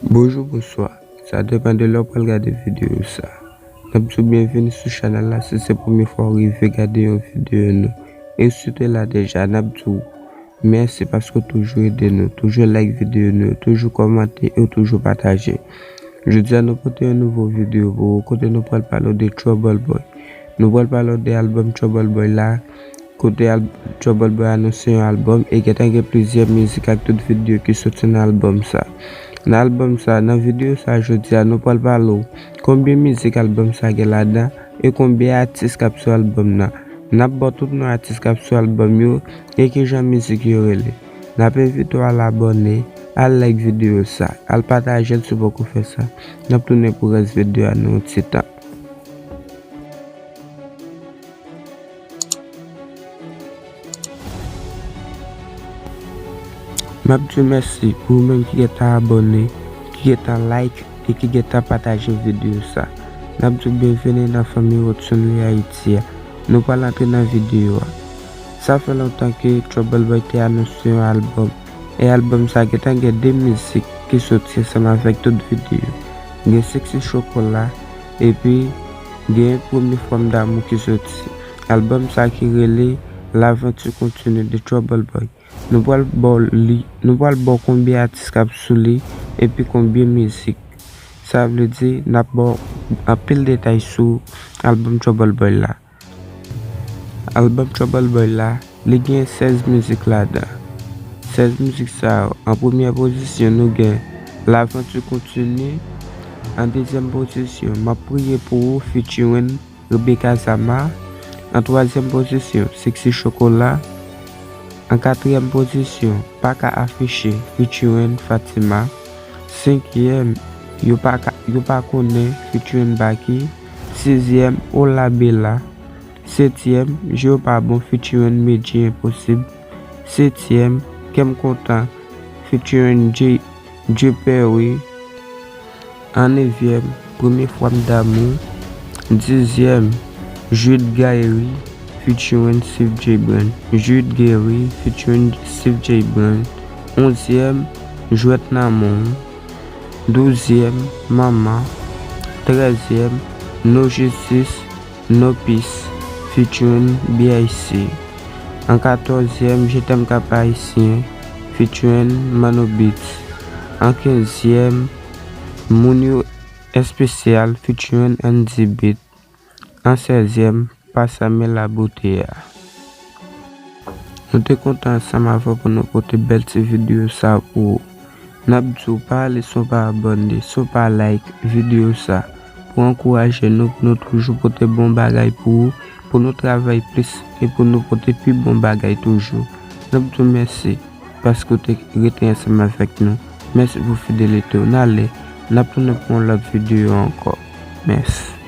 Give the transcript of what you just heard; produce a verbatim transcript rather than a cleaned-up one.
Bonjou, bonswa. Sa depann de lè w pral gade videyo sa. N ap di w byenveni sou chanèl la si se premye fwa w rive gade yon videyo nou. E si w te la deja, n ap di w mèsi paske w toujou ede nou, toujou like videyo nou yo, toujou kòmante e w toujou pataje. Jodi a, nou pote yon nouvo videyo pou ou kote nou pral pale w de Trouble Boy. Nou pral pale w de albòm Trouble Boy la, kote al Trouble Boy anonse yon albòm e gentan gen plizyè mizik ak tout videyo ki soti nan albòm sa. Nan albòm sa, nan videyo sa jodi a, nou pral pale w konbyen mizik albòm sa gen ladan e konbyen atis k ap sou albòm nan. N ap ba w tout non atis k ap sou albòm yo e kijan mizik yo rele. N ap envite w al abòne, al like videyo sa, al pataje l si w poko fè sa. N ap tounen pou rès videyo a nan yon ti tan. M ap di w mèsi pou ou menm ki gentan abòne, ki gentan like e ki gentan pataje videyo sa. N ap di w byenveni nan fanmi Hudson Lee Haïti a. Nou pral antre nan videyo a. Sa fè lontan ke Trouble Boy te anonse yon albòm. E albòm sa gentan gen de mizik ki soti ansanm avèk tout videyo. Gen Sexy Chocolat, epi gen Premye Fwa m damou ki soti. Albòm sa ki rele L'aventure continue de Trouble Boy. Nou pral ba w li, nou pral ba w konbyen atis k ap sou li, epi konbyen mizik. Sa vle di, n ap ba w anpil detay sou albòm Trouble Boy la. Albòm Trouble Boy la, li gen sèz mizik ladan. Sèz mizik sa yo, an premyè pozisyon, nou gen L'aventure continue. An dezyèm pozisyon, M ap priye pou ou featuring Rebecca Zama. An twazyèm pozisyon, Sexy Chocolat. An katriyèm pozisyon, Pa ka afiche featuring Fatima. Senkyèm, Yo pa ka, Yo pa konnen featuring Baky. Sizyèm, Ola Bella. Setyèm, Je w pa bon featuring Medjy Impossible. Setyèm, Kè m kontan featuring Jay, Jay Perry. An nevyèm, Premye Fwa m damou. Dizyèm, Jude Gary featuring Steve J Brand. Jude Gary featuring Steve J Brand. Onzyèm, Jwèt nan men w. Douzyèm, Manman. Trèzyèm, No Justice, No Peace featuring B I C. An katòzyèm, Je t'aime Cap Haïtien featuring Manno Beats. An kenzyèm, Moun yo espesyal featuring Andy Beat. An sèzyèm, Pa sa men labote a. Nou te kontan ansanm avè w pou nou pote bèl ti videyo sa pou ou. N ap di w pa ale san w pa abòne, san w pa like videyo sa pou ankouraje nou, pou nou toujou pote bon bagay pou ou, pou nou travay plis e pou nou pote pi bon bagay toujou. N ap di w mèsi paske w te rete ansanm avèk nou. Mèsi pou fidelite w. N ale, n ap tounen pou yon lòt videyo ankò. Mèsi.